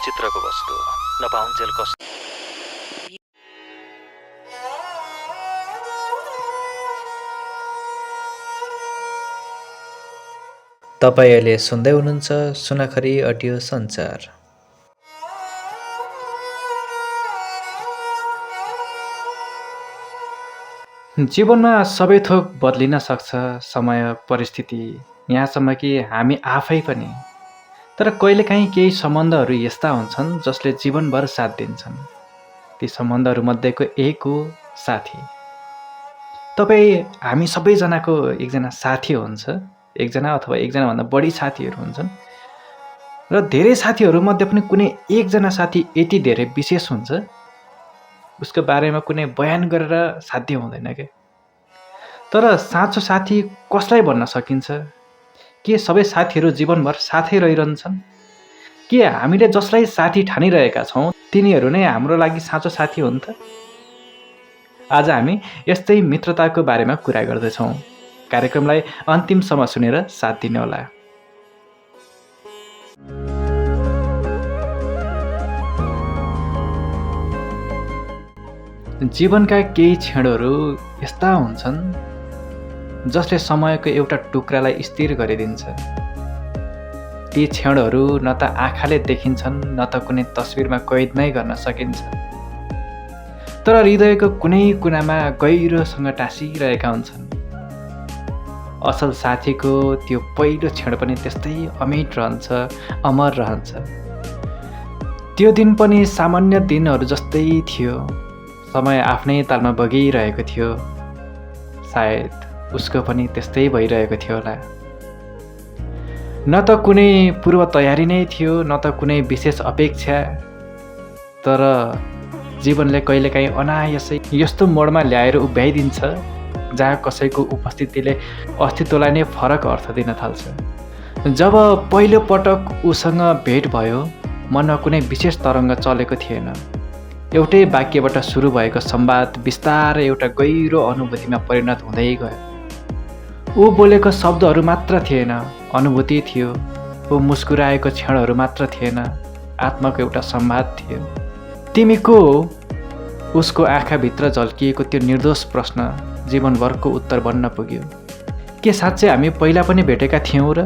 चित्रको वस्तु नपाउन्जेल कस्तो। तपाईँ अहिले सुन्दै हुनुहुन्छ सुनाखरी अडियो सञ्चार। जीवनमा सबै थोक बदलिन सक्छ, समय परिस्थिति, यहाँसम्म कि हामी आफै पनि। तर कहिलेकाहीँ केही सम्बन्धहरू यस्ता हुन्छन् जसले जीवनभर साथ दिन्छन्। ती सम्बन्धहरूमध्येको एक हो साथी। तपाईँ हामी सबैजनाको एकजना साथी हुन्छ, एकजना अथवा एकजनाभन्दा बढी साथीहरू हुन्छन् र धेरै साथीहरूमध्ये पनि कुनै एकजना साथी यति धेरै विशेष हुन्छ उसको बारेमा कुनै बयान गरेर साध्य हुँदैन के। तर साँचो साथी कसलाई भन्न सकिन्छ? के सबै साथीहरू जीवनभर साथै रहिरहन्छन्? के हामीले जसलाई साथी ठानिरहेका छौँ तिनीहरू नै हाम्रो लागि साँचो साथी हुन् त? आज हामी यस्तै मित्रताको बारेमा कुरा गर्दैछौँ। कार्यक्रमलाई अन्तिमसम्म सुनेर साथ दिनुहोला। जीवनका केही क्षणहरू यस्ता हुन्छन् जसले समयको एउटा टुक्रालाई स्थिर गरिदिन्छ। ती क्षणहरू न त आँखाले देखिन्छन् न त कुनै तस्बिरमा कैद नै गर्न सकिन्छ, तर हृदयको कुनै कुनामा गहिरोसँग टाँसिरहेका हुन्छन्। असल साथीको त्यो पहिलो क्षण पनि त्यस्तै अमिट रहन्छ, अमर रहन्छ। त्यो दिन पनि सामान्य दिनहरू जस्तै थियो। समय आफ्नै तालमा बगिरहेको थियो। सायद उसको पनि त्यस्तै भइरहेको थियो होला। न त कुनै पूर्व तयारी नै थियो, न त कुनै विशेष अपेक्षा। तर जीवनले कहिलेकाहीँ अनायासै यस्तो मोडमा ल्याएर उभ्याइदिन्छ जहाँ कसैको उपस्थितिले अस्तित्वलाई नै फरक अर्थ दिन थाल्छ। जब पहिलो पटक उसँग भेट भयो, मनमा कुनै विशेष तरङ्ग चलेको थिएन। एउटै वाक्यबाट सुरु भएको संवाद बिस्तारै एउटा गहिरो अनुभूतिमा परिणत हुँदै गयो। ऊ बोलेको शब्दहरू मात्र थिएन, अनुभूति थियो। ऊ मुस्कुराएको क्षणहरू मात्र थिएन, आत्माको एउटा संवाद थियो। तिमी को हो? उसको आँखाभित्र झल्किएको त्यो निर्दोष प्रश्न जीवनभरको उत्तर बन्न पुग्यो। के साँच्चै हामी पहिला पनि भेटेका थियौँ र?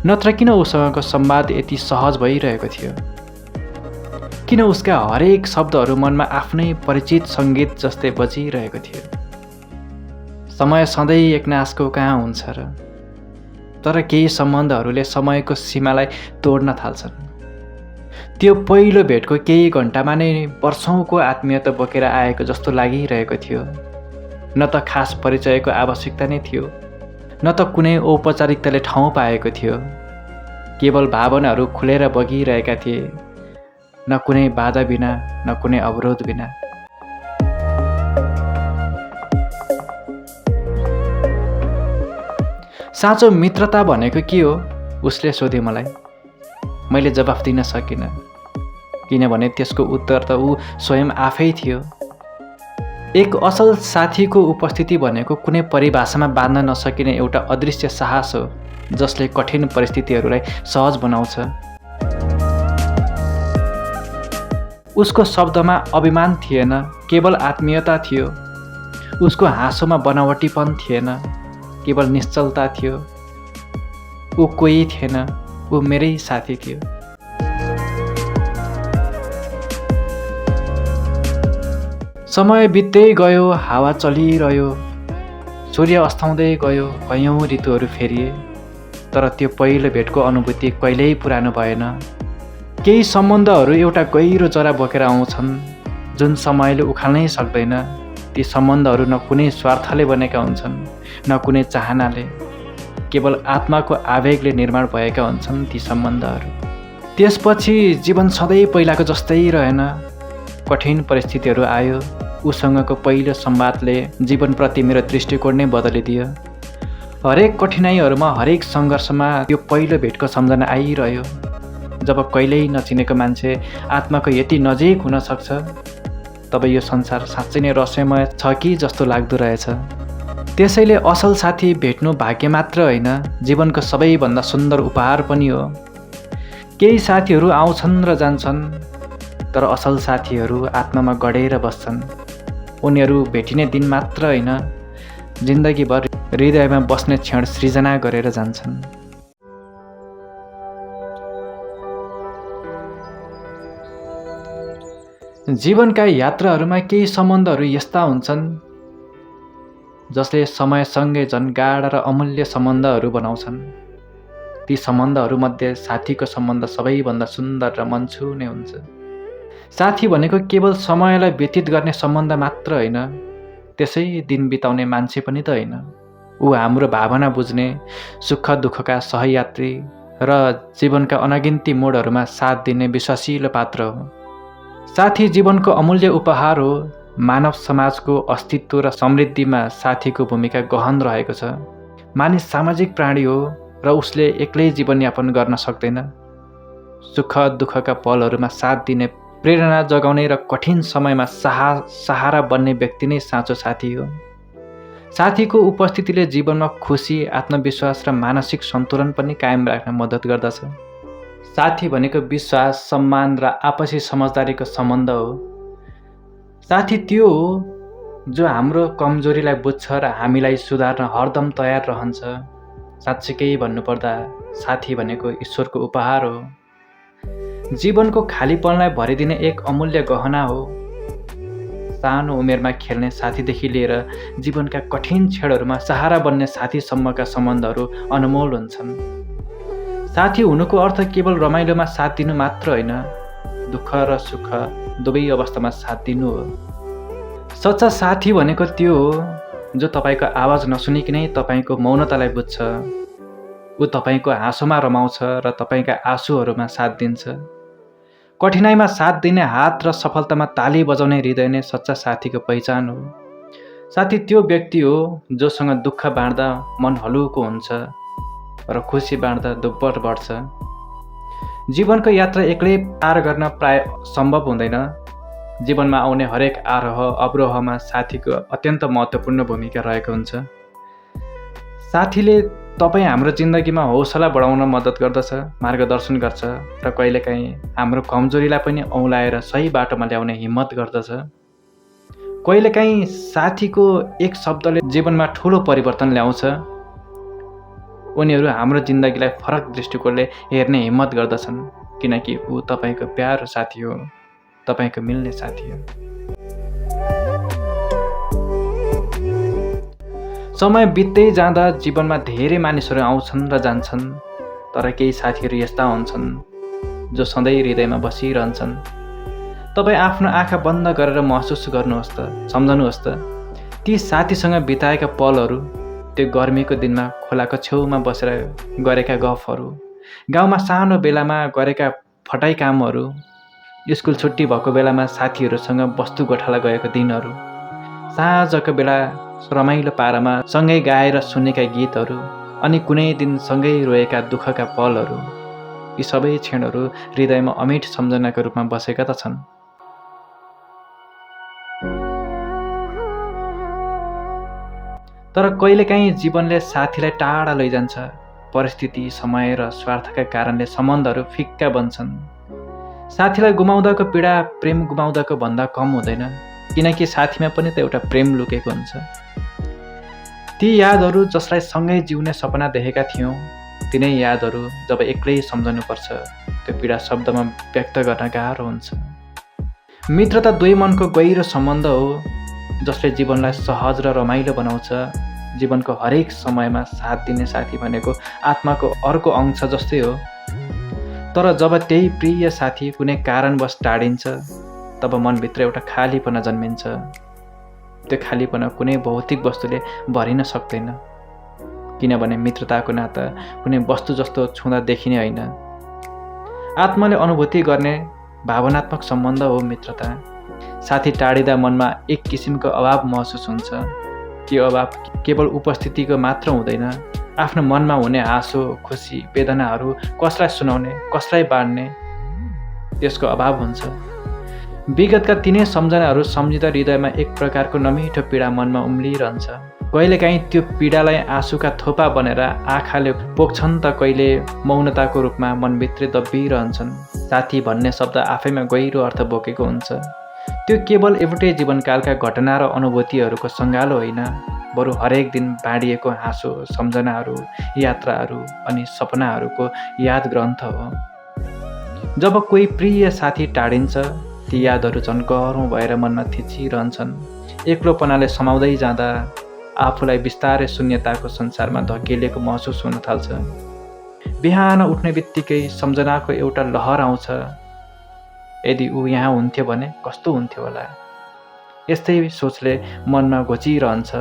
नत्र किन उसँगको संवाद यति सहज भइरहेको थियो? किन उसका हरेक शब्दहरू मनमा आफ्नै परिचित सङ्गीत जस्तै बजिरहेको थियो? समय सधैँ एकनासको कहाँ हुन्छ र? तर केही सम्बन्धहरूले समयको सीमालाई तोड्न थाल्छन्। त्यो पहिलो भेटको केही घन्टामा नै वर्षौँको आत्मीयता बोकेर आएको जस्तो लागिरहेको थियो। न त खास परिचयको आवश्यकता नै थियो, न त कुनै औपचारिकताले ठाउँ पाएको थियो। केवल भावनाहरू खुलेर बगिरहेका थिए, न कुनै बाधा बिना, न कुनै अवरोध बिना। साँचो मित्रता भनेको के हो? उसले सोध्यो मलाई। मैले जवाफ दिन सकिनँ, किनभने त्यसको उत्तर त ऊ स्वयं आफै थियो। एक असल साथीको उपस्थिति भनेको कुनै परिभाषामा बाँध्न नसकिने एउटा अदृश्य साहस हो जसले कठिन परिस्थितिहरूलाई सहज बनाउँछ। उसको शब्दमा अभिमान थिएन, केवल आत्मीयता थियो। उसको हाँसोमा बनावटीपन थिएन, केवल निश्चलता थियो। ऊ कोही थिएन, ऊ मेरै साथी थियो। समय बित्दै गयो, हावा चलिरह्यो, सूर्य अस्ताउँदै गयो, कयौँ ऋतुहरू फेरिए। तर त्यो पहिलो भेटको अनुभूति कहिल्यै पुरानो भएन। केही सम्बन्धहरू एउटा गहिरो जरा बोकेर आउँछन् जुन समयले उखाल्नै सक्दैन। ती सम्बन्धहरू न कुनै स्वार्थले बनेका हुन्छन्, न कुनै चाहनाले। केवल आत्माको आवेगले निर्माण भएका हुन्छन् ती सम्बन्धहरू। त्यसपछि जीवन सधैँ पहिलाको जस्तै रहेन। कठिन परिस्थितिहरू आयो। उसँगको पहिलो संवादले जीवनप्रति मेरो दृष्टिकोण नै बदलिदियो। हरेक कठिनाइहरूमा, हरेक सङ्घर्षमा त्यो पहिलो भेटको सम्झना आइरह्यो। जब कहिल्यै नचिनेको मान्छे आत्माको यति नजिक हुन सक्छ, तब यो संसार साँच्चै नै रहस्यमय छ कि जस्तो लाग्दो रहेछ। त्यसैले असल साथी भेट्नु भाग्य मात्र होइन, जीवनको सबैभन्दा सुन्दर उपहार पनि हो। केही साथीहरू आउँछन् र जान्छन्, तर असल साथीहरू आत्मामा गडेर बस्छन्। उनीहरू भेटिने दिन मात्र होइन, जिन्दगीभर हृदयमा बस्ने क्षण सृजना गरेर जान्छन्। जीवनका यात्राहरूमा केही सम्बन्धहरू यस्ता हुन्छन् जसले समयसँगै झन् गाढा र अमूल्य सम्बन्धहरू बनाउँछन्। ती सम्बन्धहरूमध्ये साथीको सम्बन्ध सबैभन्दा सुन्दर र मनछुने हुन्छ। साथी भनेको केवल समयलाई व्यतीत गर्ने सम्बन्ध मात्र होइन, त्यसै दिन बिताउने मान्छे पनि त होइन। ऊ हाम्रो भावना बुझ्ने, सुख दुःखका सहयात्री र जीवनका अनगिन्ती मोडहरूमा साथ दिने विश्वासिलो पात्र हो। साथी जीवनको अमूल्य उपहार हो। मानव समाजको अस्तित्व र समृद्धिमा साथीको भूमिका गहन रहेको छ। मानिस सामाजिक प्राणी हो र उसले एक्लै जीवनयापन गर्न सक्दैन। सुख दुःखका पलहरूमा साथ दिने, प्रेरणा जगाउने र कठिन समयमा सहारा बन्ने व्यक्ति नै साँचो साथी हो। साथीको उपस्थितिले जीवनमा खुसी, आत्मविश्वास र मानसिक सन्तुलन पनि कायम राख्न मद्दत गर्दछ। साथी भनेको विश्वास, सम्मान र आपसी समझदारीको सम्बन्ध हो। साथी त्यो हो जो हाम्रो कमजोरीलाई बुझ्छ र हामीलाई सुधार्न हरदम तयार रहन्छ। साँच्चीकै भन्नुपर्दा साथी भनेको ईश्वरको उपहार हो। जीवनको खालीपनलाई भरिदिने एक अमूल्य गहना हो। सानो उमेरमा खेल्ने साथीदेखि लिएर जीवनका कठिन क्षणहरूमा सहारा बन्ने साथीसम्मका सम्बन्धहरू अनमोल हुन्छन्। साथी हुनुको अर्थ केवल रमाइलोमा साथ दिनु मात्र होइन, दुःख र सुख दुवै अवस्थामा साथ दिनु हो। सच्चा साथी भनेको त्यो हो जो तपाईँको आवाज नसुनिकनै तपाईँको मौनतालाई बुझ्छ। ऊ तपाईँको हाँसोमा रमाउँछ र तपाईँका आँसुहरूमा साथ दिन्छ। कठिनाइमा साथ दिने हात र सफलतामा ताली बजाउने हृदय नै सच्चा साथीको पहिचान हो। साथी त्यो व्यक्ति हो जोसँग दुःख बाँड्दा मन हलुको हुन्छ र खुसी बाँड्दा दुब्बर बढ्छ। जीवनको यात्रा एक्लै पार गर्न प्राय सम्भव हुँदैन। जीवनमा आउने हरेक आरोह अवरोहमा साथीको अत्यन्त महत्त्वपूर्ण भूमिका रहेको हुन्छ। साथीले तपाईँ हाम्रो जिन्दगीमा हौसला बढाउन मद्दत गर्दछ, मार्गदर्शन गर्छ र कहिलेकाहीँ हाम्रो कमजोरीलाई पनि औँलाएर सही बाटोमा ल्याउने हिम्मत गर्दछ। कहिलेकाहीँ साथीको एक शब्दले जीवनमा ठुलो परिवर्तन ल्याउँछ। उनीहरू हाम्रो जिन्दगीलाई फरक दृष्टिकोणले हेर्ने हिम्मत गर्दछन्, किनकि ऊ तपाईँको प्यारो साथी हो, तपाईँको मिल्ने साथी हो। समय बित्दै जाँदा जीवनमा धेरै मानिसहरू आउँछन् र जान्छन्, तर केही साथीहरू यस्ता हुन्छन् जो सधैँ हृदयमा बसिरहन्छन्। तपाईँ आफ्नो आँखा बन्द गरेर महसुस गर्नुहोस् त, सम्झनुहोस् त, ती साथीसँग बिताएका पलहरू, त्यो गर्मीको दिनमा खोलाको छेउमा बसेर गरेका गफहरू, गाउँमा सानो बेलामा गरेका फटाइ कामहरू, स्कुल छुट्टी भएको बेलामा साथीहरूसँग वस्तु गोठाला गएको दिनहरू, साँझको बेला रमाइलो पारामा सँगै गाएर सुनेका गीतहरू, अनि कुनै दिन सँगै रोएका दुःखका पलहरू, यी सबै क्षणहरू हृदयमा अमिट सम्झनाको रूपमा बसेका त छन्। तर कहिलेकाहीँ जीवनले साथीलाई टाढा लैजान्छ। परिस्थिति, समय र स्वार्थका कारणले सम्बन्धहरू फिक्का बन्छन्। साथीलाई गुमाउँदाको पीडा प्रेम गुमाउँदाको भन्दा कम हुँदैन, किनकि साथीमा पनि त एउटा प्रेम लुकेको हुन्छ। ती यादहरू जसलाई सँगै जिउने सपना देखेका थियौँ, तिनै यादहरू जब एक्लै सम्झनुपर्छ, त्यो पीडा शब्दमा व्यक्त गर्न गाह्रो हुन्छ। मित्रता दुई मनको गहिरो सम्बन्ध हो जसले जीवनलाई सहज र रमाइलो बनाउँछ। जीवनको हरेक समयमा साथ दिने साथी भनेको आत्माको अर्को अंश जस्तै हो। तर जब त्यही प्रिय साथी कुनै कारणवश टाढिन्छ, तब मनभित्र एउटा खालीपना जन्मिन्छ। त्यो खालीपना कुनै भौतिक वस्तुले भरिन सक्दैन, किनभने मित्रताको नाता कुनै वस्तु जस्तो छुँदा देखिने होइन। आत्माले अनुभूति गर्ने भावनात्मक सम्बन्ध हो मित्रता। साथी टाढिँदा मनमा एक किसिमको अभाव महसुस हुन्छ। त्यो अभाव केवल उपस्थितिको मात्र हुँदैन, आफ्नो मनमा हुने आशो, खुसी, वेदनाहरू कसलाई सुनाउने, कसलाई बाँड्ने, त्यसको अभाव हुन्छ। विगतका तिनै सम्झनाहरू सम्झिँदा हृदयमा एक प्रकारको नमिठो पीडा मनमा उम्लिरहन्छ। कहिलेकाहीँ त्यो पीडालाई आँसुका थोपा बनेर आँखाले पोख्छन् त कहिले मौनताको रूपमा मनभित्रै दब्बिरहन्छन्। साथी भन्ने शब्द आफैमा गहिरो अर्थ बोकेको हुन्छ। त्यो केवल एउटै जीवनकालका घटना र अनुभूतिहरूको सङ्गालो होइन, बरु हरेक दिन बाँडिएको हाँसो, सम्झनाहरू, यात्राहरू अनि सपनाहरूको याद ग्रन्थ हो। जब कोही प्रिय साथी टाढिन्छ, ती यादहरू झन् गह्रौँ भएर मनमा थिचिरहन्छन्। एक्लोपनाले समाउँदै जाँदा आफूलाई बिस्तारै शून्यताको संसारमा धकेलिएको महसुस हुन थाल्छ। बिहान उठ्ने बित्तिकै सम्झनाको एउटा लहर आउँछ। यदि ऊ यहाँ हुन्थ्यो भने कस्तो हुन्थ्यो होला। यस्तै सोचले मनमा घोचिरहन्छ।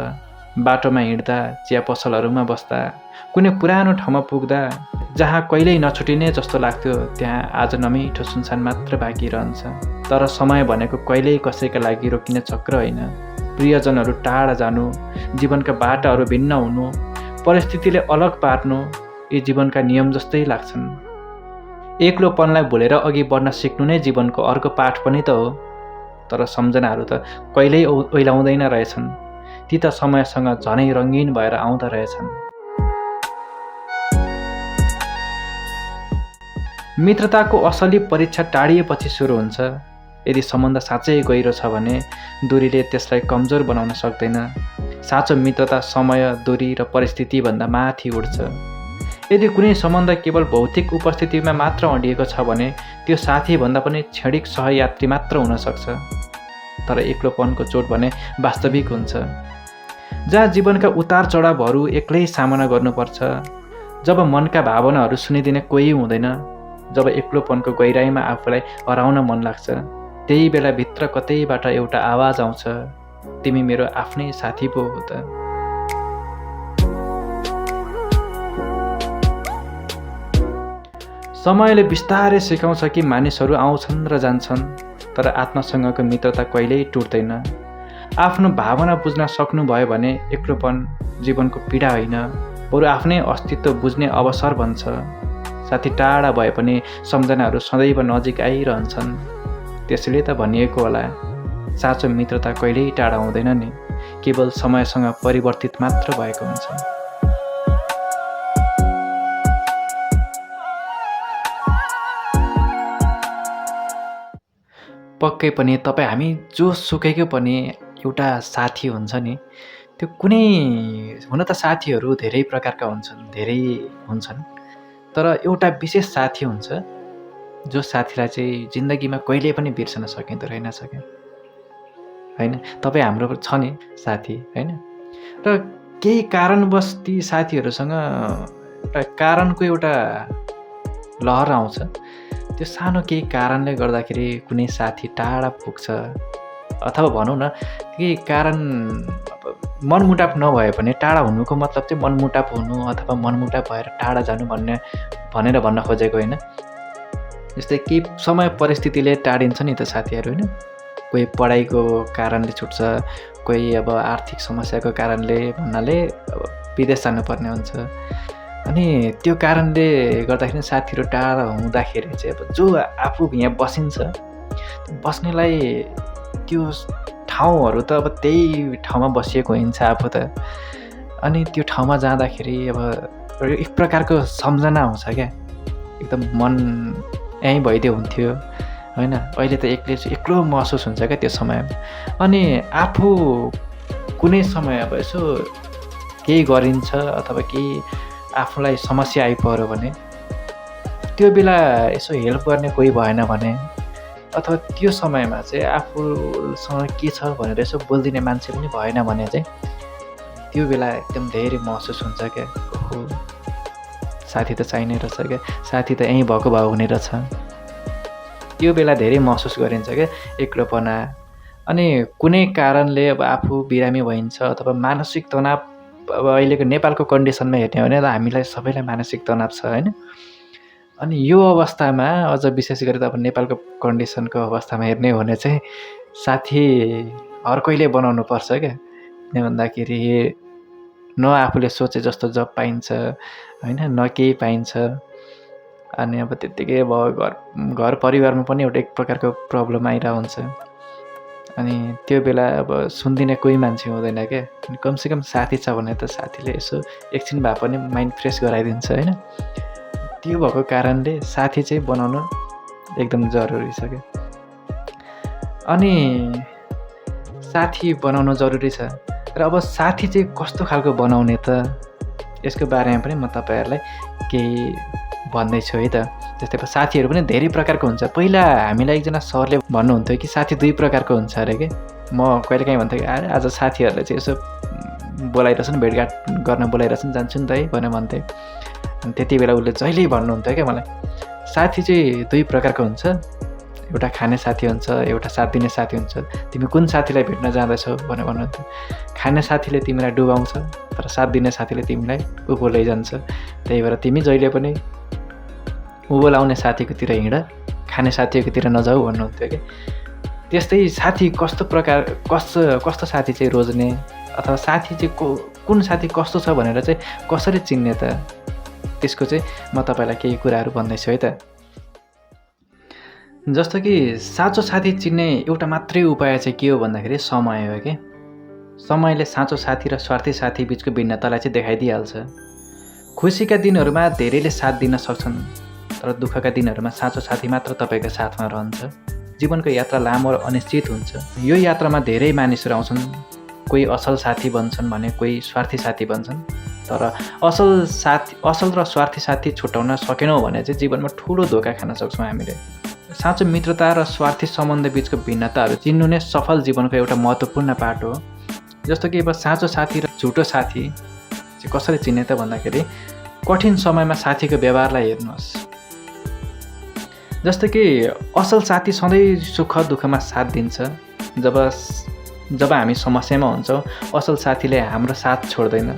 बाटोमा हिँड्दा, चिया पसलहरूमा बस्दा, कुनै पुरानो ठाउँमा पुग्दा, जहाँ कहिल्यै नछुटिने जस्तो लाग्थ्यो त्यहाँ आज नमिठो सुनसान मात्र बाँकी रहन्छ। तर समय भनेको कहिल्यै कसैका लागि रोकिने चक्र होइन। प्रियजनहरू टाढा जानु, जीवनका बाटाहरू भिन्न हुनु, परिस्थितिले अलग पार्नु, यी जीवनका नियम जस्तै लाग्छन्। एक्लोपनलाई भुलेर अघि बढ्न सिक्नु नै जीवनको अर्को पाठ पनि त हो। तर सम्झनाहरू त कहिल्यै ओइलाउँदैन रहेछन्। ती त समयसँग झनै रङ्गीन भएर आउँदा रहेछन्। मित्रताको असली परीक्षा टाढिएपछि सुरु हुन्छ। यदि सम्बन्ध साँच्चै गहिरो छ भने दूरीले त्यसलाई कमजोर बनाउन सक्दैन। साँचो मित्रता समय, दूरी र परिस्थितिभन्दा माथि उड्छ। यदि कुनै सम्बन्ध केवल भौतिक उपस्थितिमा मात्र अडिएको छ भने त्यो साथीभन्दा पनि क्षणिक सहयात्री मात्र हुन सक्छ। तर एक्लोपनको चोट भने वास्तविक हुन्छ, जहाँ जीवनका उतार चढावहरू एक्लै सामना गर्नुपर्छ। जब मनका भावनाहरू सुनिदिने कोही हुँदैन, जब एक्लोपनको गहिराईमा आफूलाई हराउन मन लाग्छ, त्यही बेला भित्र कतैबाट एउटा आवाज आउँछ, तिमी मेरो आफ्नै साथी पो हो त। समयले बिस्तारै सिकाउँछ कि मानिसहरू आउँछन् र जान्छन्, तर आत्मासँगको मित्रता कहिल्यै टुट्दैन। आफ्नो भावना बुझ्न सक्नुभयो भने एक्लोपन जीवनको पीडा होइन, बरु आफ्नै अस्तित्व बुझ्ने अवसर बन्छ। साथी टाढा भए पनि सम्झनाहरू सदैव नजिक आइरहन्छन्। त्यसैले त भनिएको होला, साँचो मित्रता कहिल्यै टाढा हुँदैन नि, केवल समयसँग परिवर्तित मात्र भएको हुन्छ। पक्कै पनि तपाईँ हामी जो सुकैको पनि एउटा साथी हुन्छ नि, त्यो कुनै हुन त साथीहरू धेरै प्रकारका हुन्छन्, तर एउटा विशेष साथी हुन्छ जो साथीलाई चाहिँ जिन्दगीमा कहिल्यै पनि बिर्सन सकिँदो रहेनछ क्या, होइन? तपाईँ हाम्रो छ नि साथी, होइन? र केही कारणवश ती साथीहरूसँग एउटा कारणको एउटा लहर आउँछ। त्यो सानो केही कारणले गर्दाखेरि कुनै साथी टाढा पुग्छ, अथवा भनौँ न केही कारण मनमुटाप नभए पनि टाढा हुनुको मतलब चाहिँ मनमुटाप हुनु अथवा मनमुटाप भएर टाढा जानु भनेर भन्न खोजेको होइन। जस्तै केही समय परिस्थितिले टाढिन्छ नि त साथीहरू, होइन? कोही पढाइको कारणले छुट्छ, कोही अब आर्थिक समस्याको कारणले भन्नाले अब विदेश जानुपर्ने हुन्छ। अनि त्यो कारणले गर्दाखेरि साथीहरू टाढा हुँदाखेरि चाहिँ अब जो आफू यहाँ बसिन्छ, बस्नेलाई त्यो ठाउँहरू त अब त्यही ठाउँमा बसिएको हुन्छ आफू त। अनि त्यो ठाउँमा जाँदाखेरि अब एक प्रकारको सम्झना आउँछ क्या, एकदम मन यहीँ भइदियो हुन्थ्यो, होइन? अहिले त एक्लो महसुस हुन्छ क्या त्यो समयमा। अनि आफू कुनै समय अब यसो केही गरिन्छ अथवा केही आफूलाई समस्या आइपर्यो भने त्यो बेला यसो हेल्प गर्ने कोही भएन भने, अथवा त्यो समयमा चाहिँ आफूसँग के छ भनेर यसो बोलिदिने मान्छे पनि भएन भने चाहिँ त्यो बेला एकदम धेरै महसुस हुन्छ क्या, ओहो साथी त चाहिने रहेछ क्या, साथी त यहीँ भएको भए हुने रहेछ। त्यो बेला धेरै महसुस गरिन्छ क्या एक्लोपना। अनि कुनै कारणले अब आफू बिरामी भइन्छ अथवा मानसिक तनाव, अब अहिलेको नेपालको कन्डिसनमा हेर्ने हो भने त हामीलाई सबैलाई मानसिक तनाव छ, होइन? अनि यो अवस्थामा अझ विशेष गरी त अब नेपालको कन्डिसनको अवस्थामा हेर्ने हो भने चाहिँ साथी अर्कैले बनाउनु पर्छ क्या। किन भन्दाखेरि न आफूले सोचे जस्तो जब पाइन्छ, होइन? न केही पाइन्छ। अनि अब त्यत्तिकै अब घर परिवारमा पनि एउटा एक प्रकारको प्रब्लम आइरहेको हुन्छ। अनि त्यो बेला अब सुनिदिने कोही मान्छे हुँदैन क्या। अनि कमसेकम साथी छ भने त साथीले यसो एकछिन भए पनि माइन्ड फ्रेस गराइदिन्छ होइन। त्यो भएको कारणले साथी चाहिँ बनाउनु एकदम जरुरी छ क्या। अनि साथी बनाउनु जरुरी छ र अब साथी चाहिँ कस्तो खालको बनाउने त, यसको बारेमा पनि म तपाईँहरूलाई केही भन्दैछु है त। जस्तै अब साथीहरू पनि धेरै प्रकारको हुन्छ। पहिला हामीलाई एकजना सरले भन्नुहुन्थ्यो कि साथी 2 प्रकारको हुन्छ अरे के। म कहिलेकाहीँ भन्थेँ कि अरे आज साथीहरूले चाहिँ यसो बोलाइरहेछन्, भेटघाट गर्न बोलाइरहेछन्, जान्छु नि त है भनेर भन्थेँ। अनि त्यति बेला उसले जहिले भन्नुहुन्थ्यो क्या मलाई, साथी चाहिँ 2 प्रकारको हुन्छ, एउटा खाने साथी हुन्छ, एउटा साथ दिने साथी हुन्छ। तिमी कुन साथीलाई भेट्न जाँदैछौ भनेर भन्नुहुन्थ्यो। खाने साथीले तिमीलाई डुबाउँछ, तर साथ दिने साथीले तिमीलाई उँभो लैजान्छ। त्यही भएर तिमी जहिले पनि उँभो लाउने साथीकोतिर हिँड, खाने साथीकोतिर नजाऊ भन्नुहुन्थ्यो कि। त्यस्तै साथी कस्तो साथी चाहिँ रोज्ने, अथवा साथी चाहिँ कुन साथी कस्तो छ भनेर चाहिँ कसरी चिन्ने त, त्यसको चाहिँ म तपाईँलाई केही कुराहरू भन्दैछु है त। जस्तो कि साँचो साथी चिन्ने एउटा मात्रै उपाय चाहिँ के हो भन्दाखेरि समय हो कि। समयले साँचो साथी र स्वार्थी साथी बिचको भिन्नतालाई चाहिँ देखाइदिइहाल्छ। खुसीका दिनहरूमा धेरैले साथ दिन सक्छन्, तर दुःखका दिनहरूमा साँचो साथी मात्र तपाईँको साथमा रहन्छ। जीवनको यात्रा लामो र अनिश्चित हुन्छ। यो यात्रामा धेरै मानिसहरू आउँछन्, कोही असल साथी बन्छन् भने कोही स्वार्थी साथी बन्छन्। तर असल र स्वार्थी साथी छुट्याउन सकेनौँ भने चाहिँ जीवनमा ठुलो धोका खान सक्छौँ हामीले। साँचो मित्रता र स्वार्थी सम्बन्ध बिचको भिन्नताहरू चिन्नु नै सफल जीवनको एउटा महत्त्वपूर्ण पाठ हो। जस्तो कि अब साँचो साथी र झुटो साथी चाहिँ कसरी चिन्ने त भन्दाखेरि कठिन समयमा साथीको व्यवहारलाई हेर्नुहोस्। जस्तो कि असल साथी सधैँ सुख दुःखमा साथ दिन्छ। जब हामी समस्यामा हुन्छौँ, असल साथीले हाम्रो साथ छोड्दैन।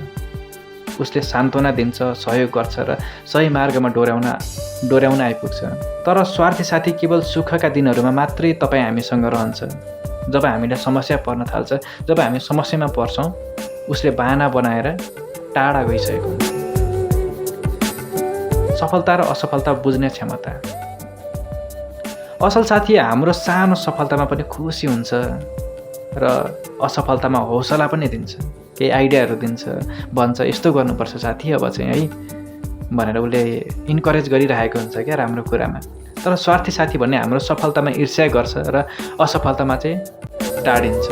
उसले सान्त्वना दिन्छ, सहयोग गर्छ र सही मार्गमा डोर्याउन आइपुग्छ। तर स्वार्थी साथी केवल सुखका दिनहरूमा मात्रै तपाईँ हामीसँग रहन्छ। जब हामीलाई समस्या पर्न थाल्छ, जब हामी समस्यामा पर्छौँ, उसले बहाना बनाएर टाढा गइसकेको हुन्छ। सफलता र असफलता बुझ्ने क्षमता। असल साथी हाम्रो सानो सफलतामा पनि खुसी हुन्छ र असफलतामा हौसला पनि दिन्छ, केही आइडियाहरू दिन्छ, भन्छ यस्तो गर्नुपर्छ साथी अब चाहिँ है भनेर उसले इन्करेज गरिरहेको हुन्छ क्या राम्रो कुरामा। तर स्वार्थी साथी भन्ने हाम्रो सफलतामा ईर्ष्या गर्छ र असफलतामा चाहिँ टाढिन्छ।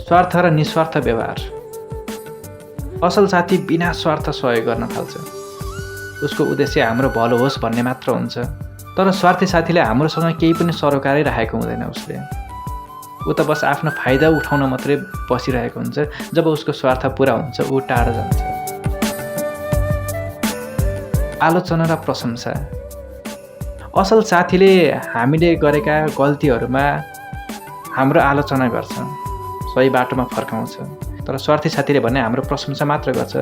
स्वार्थ र निस्वार्थ व्यवहार। असल साथी बिना स्वार्थ सहयोग गर्न थाल्छ। उसको उद्देश्य हाम्रो भलो होस् भन्ने मात्र हुन्छ। तर स्वार्थी साथीले हाम्रोसँग केही पनि सरोकारै राखेको हुँदैन। उसले ऊ त बस आफ्नो फाइदा उठाउन मात्रै बसिरहेको हुन्छ। जब उसको स्वार्थ पुरा हुन्छ, ऊ टाढा जान्छ। आलोचना र प्रशंसा। असल साथीले हामीले गरेका गल्तीहरूमा हाम्रो आलोचना गर्छ, सही बाटोमा फर्काउँछ। तर स्वार्थी साथीले भने हाम्रो प्रशंसा मात्र गर्छ।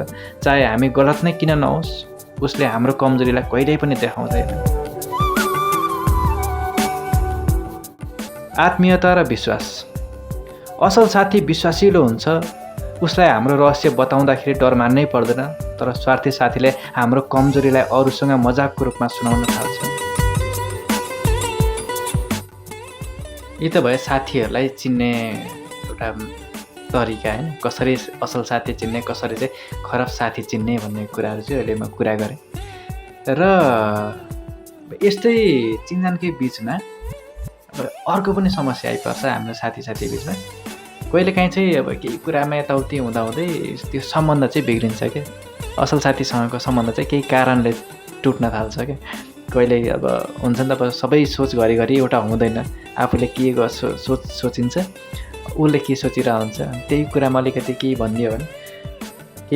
चाहे हामी गलत नै किन नहोस्, उसले हाम्रो कमजोरीलाई कहिल्यै पनि देखाउँदैन। आत्मीयता र विश्वास। असल साथी विश्वासिलो हुन्छ। उसलाई हाम्रो रहस्य बताउँदाखेरि डर मान्नै पर्दैन। तर स्वार्थी साथीले हाम्रो कमजोरीलाई अरूसँग मजाकको रूपमा सुनाउन थाल्छ। यी त भयो साथीहरूलाई चिन्ने एउटा तरिका होइन, कसरी असल साथी चिन्ने, कसरी चाहिँ खराब साथी चिन्ने भन्ने कुराहरू चाहिँ अहिले म कुरा गरेँ। र यस्तै चिनजानकै बिचमा अर्को पनि समस्या आइपर्छ हाम्रो साथी बिचमा। कहिलेकाहीँ चाहिँ अब केही कुरामा यताउति हुँदाहुँदै त्यो सम्बन्ध चाहिँ बिग्रिन्छ क्या। असल साथीसँगको सम्बन्ध चाहिँ केही कारणले टुट्न थाल्छ क्या। कहिले अब हुन्छ नि त, अब सबै सोच घरिघरि एउटा हुँदैन। आफूले के गर्छ सोचिन्छ, उसले के सोचिरहेको हुन्छ, त्यही कुरामा अलिकति केही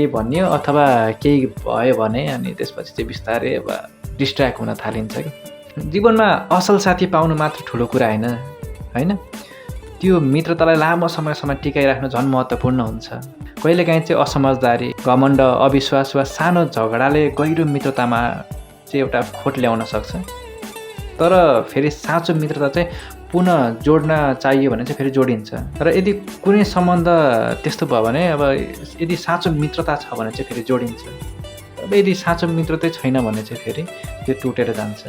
भनियो अथवा केही भयो भने अनि त्यसपछि चाहिँ बिस्तारै अब डिस्ट्र्याक्ट हुन थालिन्छ कि। जीवनमा असल साथी पाउनु मात्र ठुलो कुरा होइन, त्यो मित्रतालाई लामो समयसम्म टिकाइराख्नु झन् महत्त्वपूर्ण हुन्छ। कहिलेकाहीँ चाहिँ असमझदारी, घमण्ड, अविश्वास वा सानो झगडाले गहिरो मित्रतामा चाहिँ एउटा खोट ल्याउन सक्छ। तर फेरि साँचो मित्रता चाहिँ पुनः जोड्न चाहियो भने चाहिँ फेरि जोडिन्छ। र यदि कुनै सम्बन्ध त्यस्तो भयो भने अब यदि साँचो मित्रता छ भने चाहिँ फेरि जोडिन्छ। अब यदि साँचो मित्रतै छैन भने चाहिँ फेरि त्यो टुटेर जान्छ।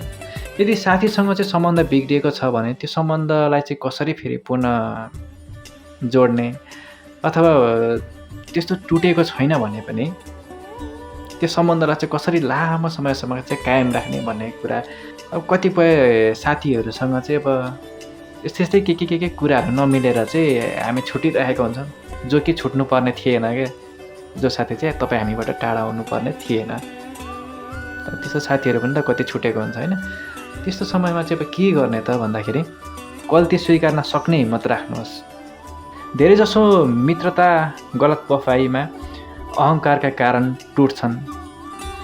यदि साथीसँग चाहिँ सम्बन्ध बिग्रिएको छ भने त्यो सम्बन्धलाई चाहिँ कसरी फेरि पुनः जोड्ने अथवा त्यस्तो टुटेको छैन भने पनि त्यो सम्बन्धलाई चाहिँ कसरी लामो समयसम्म चाहिँ कायम राख्ने भन्ने कुरा अब कतिपय साथीहरूसँग चाहिँ अब यस्तै के कुराहरू नमिलेर चाहिँ हामी छुटिरहेको हुन्छौँ जो कि छुट्नुपर्ने थिएन क्या जो साथी चाहिँ तपाईँ हामीबाट टाढा हुनुपर्ने थिएन त्यस्तो साथीहरू पनि त कति छुटेको हुन्छ होइन त्यस्तो समयमा चाहिँ अब के गर्ने त भन्दाखेरि गल्ती स्वीकार्न सक्ने हिम्मत राख्नुहोस् धेरैजसो मित्रता गलत वफाइमा अहङ्कारका कारण टुट्छन्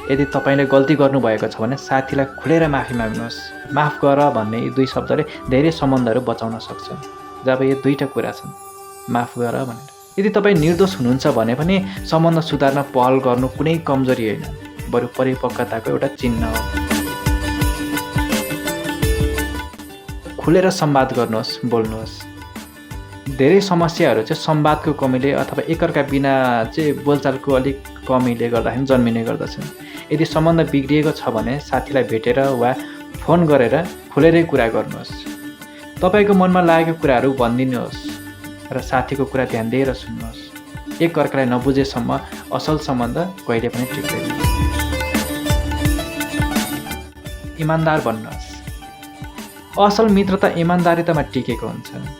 यदि तपाईँले गल्ती गर्नुभएको छ भने साथीलाई खुलेर माफी माग्नुहोस् माफ गर भन्ने यी दुई शब्दले धेरै सम्बन्धहरू बचाउन सक्छ जब यो दुईवटा कुरा छन् माफ गर भनेर यदि तपाईँ निर्दोष हुनुहुन्छ भने पनि सम्बन्ध सुधार्न पहल गर्नु कुनै कमजोरी होइन बरु परिपक्वताको एउटा चिन्ह हो खुलेर संवाद गर्नुहोस् बोल्नुहोस् धेरै समस्याहरू चाहिँ संवादको कमीले अथवा एकअर्का बिना चाहिँ बोलचालको अलिक कमीले गर्दाखेरि जन्मिने गर्दछन् यदि सम्बन्ध बिग्रिएको छ भने साथीलाई भेटेर वा फोन गरेर खुलेरै कुरा गर्नुहोस् तपाईँको मनमा लागेको कुराहरू भनिदिनुहोस् र साथीको कुरा ध्यान दिएर सुन्नुहोस् एकअर्कालाई नबुझेसम्म असल सम्बन्ध कहिले पनि टिक्दैन इमान्दार बन्नुहोस् असल मित्रता इमान्दारितामा टिकेको हुन्छ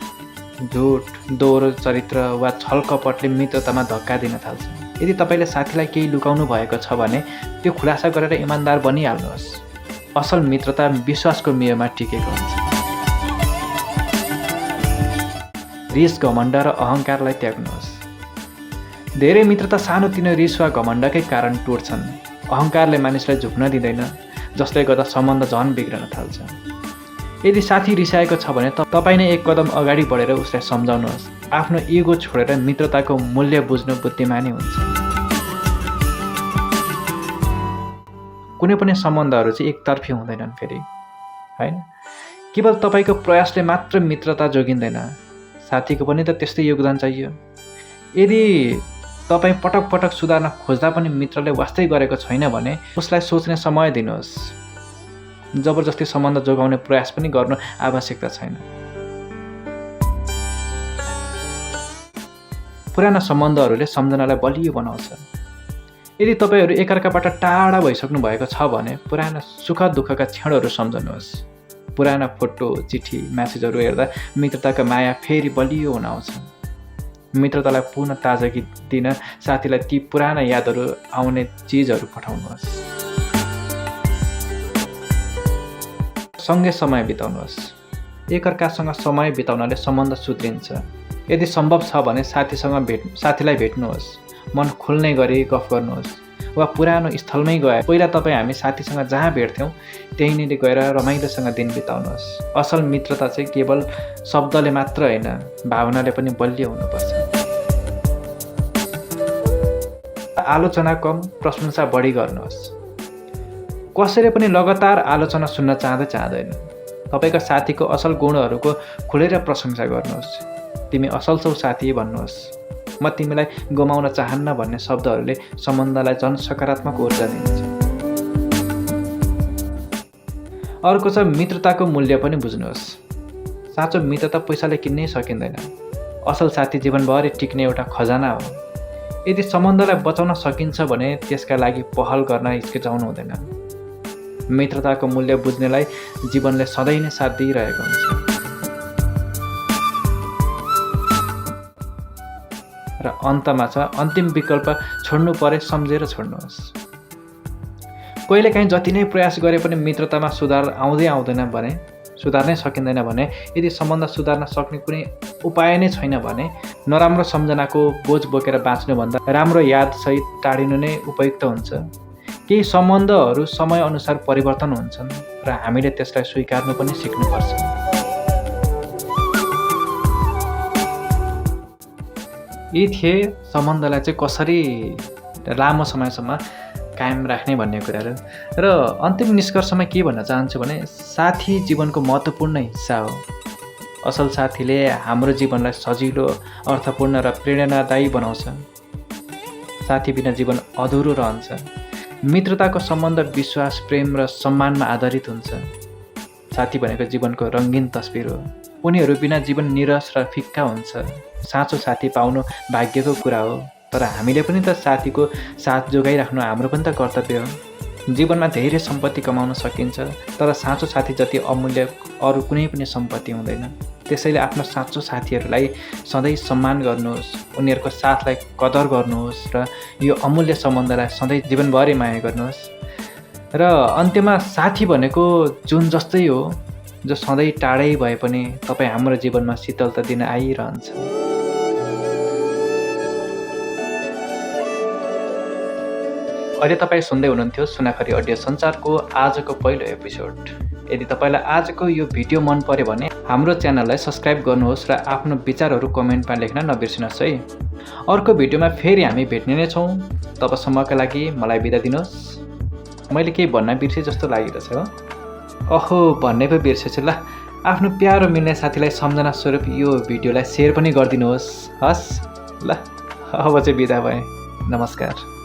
झुट दोहोरो चरित्र वा छल कपटले मित्रतामा धक्का दिन थाल्छ यदि तपाईँले साथीलाई केही लुकाउनु भएको छ भने त्यो खुलासा गरेर इमान्दार बनिहाल्नुहोस् असल मित्रता विश्वासको मेयमा टिकेको हुन्छ रिस घमण्ड र अहङ्कारलाई त्याग्नुहोस् धेरै मित्रता सानोतिनो रिस वा घमण्डकै कारण टुट्छन् अहङ्कारले मानिसलाई झुक्न दिँदैन जसले गर्दा सम्बन्ध झन् बिग्रन थाल्छ यदि साथी रिसाएको छ भने तपाईँ नै एक कदम अगाडि बढेर उसलाई सम्झाउनुहोस् आफ्नो इगो छोडेर मित्रताको मूल्य बुझ्नु बुद्धिमानी हुन्छ कुनै पनि सम्बन्धहरू चाहिँ एकतर्फी हुँदैनन् फेरि हैन केवल तपाईँको प्रयासले मात्र मित्रता जोगिँदैन साथीको पनि त त्यस्तै योगदान चाहियो यदि तपाईँ पटक पटक सुधार्न खोज्दा पनि मित्रले वास्तै गरेको छैन भने उसलाई सोच्ने समय दिनुहोस् जबरजस्ती सम्बन्ध जोगाउने प्रयास पनि गर्नु आवश्यकता छैन पुराना सम्बन्धहरूले सम्झनालाई बलियो बनाउँछ यदि तपाईँहरू एकअर्काबाट टाढा भइसक्नु भएको छ भने पुराना सुख दुःखका क्षणहरू सम्झनुहोस् पुराना फोटो चिठी म्यासेजहरू हेर्दा मित्रताको माया फेरि बलियो हुन आउँछ मित्रतालाई पुनः ताजगी दिन साथीलाई ती पुराना यादहरू आउने चिजहरू पठाउनुहोस् सँगै समय बिताउनुहोस् एकअर्कासँग समय बिताउनाले सम्बन्ध सुध्रिन्छ यदि सम्भव छ भने साथीलाई भेट्नुहोस् मन खुल्ने गरी गफ गर्नुहोस् वा पुरानो स्थलमै गए पहिला तपाईँ हामी साथीसँग जहाँ भेट्थ्यौँ त्यहीँनिर गएर रमाइलोसँग दिन बिताउनुहोस् असल मित्रता चाहिँ केवल शब्दले मात्र होइन भावनाले पनि बलियो हुनुपर्छ आलोचना कम प्रशंसा बढी गर्नुहोस् कसैले पनि लगातार आलोचना सुन्न चाहँदैन तपाईँका साथीको असल गुणहरूको खुलेर प्रशंसा गर्नुहोस् तिमी असल छौ साथी भन्नुहोस् म तिमीलाई गुमाउन चाहन्न भन्ने शब्दहरूले सम्बन्धलाई झन् सकारात्मक ऊर्जा दिन्छ अर्को छ मित्रताको मूल्य पनि बुझ्नुहोस् साँचो मित्रता पैसाले किन्नै सकिँदैन असल साथी जीवनभरि टिक्ने एउटा खजाना हो यदि सम्बन्धलाई बचाउन सकिन्छ भने त्यसका लागि पहल गर्न हिचकिचाउनु हुँदैन मित्रताको मूल्य बुझ्नेलाई जीवनले सधैँ नै साथ दिइरहेको हुन्छ र अन्तमा छ अन्तिम विकल्प छोड्नु परे सम्झेर छोड्नुहोस् कहिलेकाहीँ जति नै प्रयास गरे पनि मित्रतामा सुधार आउँदैन भने सुधार्नै सकिँदैन भने यदि सम्बन्ध सुधार्न सक्ने कुनै उपाय नै छैन भने नराम्रो सम्झनाको बोझ बोकेर बाँच्नुभन्दा राम्रो यादसहित टाढिनु नै उपयुक्त हुन्छ केही सम्बन्धहरू समयअनुसार परिवर्तन हुन्छन् र हामीले त्यसलाई स्वीकार्नु पनि सिक्नुपर्छ यी थिए सम्बन्धलाई चाहिँ कसरी लामो समयसम्म कायम राख्ने भन्ने कुराहरू र अन्तिम निष्कर्षमा के भन्न चाहन्छु भने साथी जीवनको महत्त्वपूर्ण हिस्सा हो असल साथीले हाम्रो जीवनलाई सजिलो अर्थपूर्ण र प्रेरणादायी बनाउँछ साथी बिना जीवन अधुरो रहन्छ मित्रताको सम्बन्ध विश्वास प्रेम र सम्मानमा आधारित हुन्छ साथी भनेको जीवनको रङ्गीन तस्बिर हो। उनीहरू बिना जीवन निरस र फिक्का हुन्छ। साँचो साथी पाउनु भाग्यको कुरा हो, तर हामीले पनि त साथीको साथ जोगाइराख्नु हाम्रो पनि त कर्तव्य हो। जीवनमा धेरै सम्पत्ति कमाउन सकिन्छ, तर साँचो साथी जति अमूल्य अरू कुनै पनि सम्पत्ति हुँदैन। त्यसैले आफ्नो साँचो साथीहरूलाई सधैँ सम्मान गर्नुहोस्, उनीहरूको साथलाई कदर गर्नुहोस् र यो अमूल्य सम्बन्धलाई सधैँ जीवनभरि माया गर्नुहोस्। र अन्त्यमा साथी भनेको जुन जस्तै हो, जो सधैँ टाढै भए पनि तपाईँ हाम्रो जीवनमा शीतलता दिन आइरहन्छ। अहिले तपाईँ सुन्दै हुनुहुन्थ्यो सुनाखरी अडियो सञ्चारको आजको पहिलो एपिसोड। यदि तपाईँलाई आजको यो भिडियो मन पर्यो भने हाम्रो च्यानललाई सब्सक्राइब गर्नुहोस् र आफ्नो विचारहरू कमेन्टमा लेख्न नबिर्सिनुहोस् है। अर्को भिडियोमा फेरि हामी भेट्ने नै छौँ। तबसम्मका लागि मलाई बिदा दिनुहोस्। मैले केही भन्न बिर्सेँ जस्तो लागिरहेछ हो। अहो, भन्नै पो बिर्सेछु। ल, आफ्नो प्यारो मिल्ने साथीलाई सम्झना स्वरूप यो भिडियोलाई सेयर पनि गरिदिनुहोस्। हस्, ल अब चाहिँ बिदा भएँ। नमस्कार।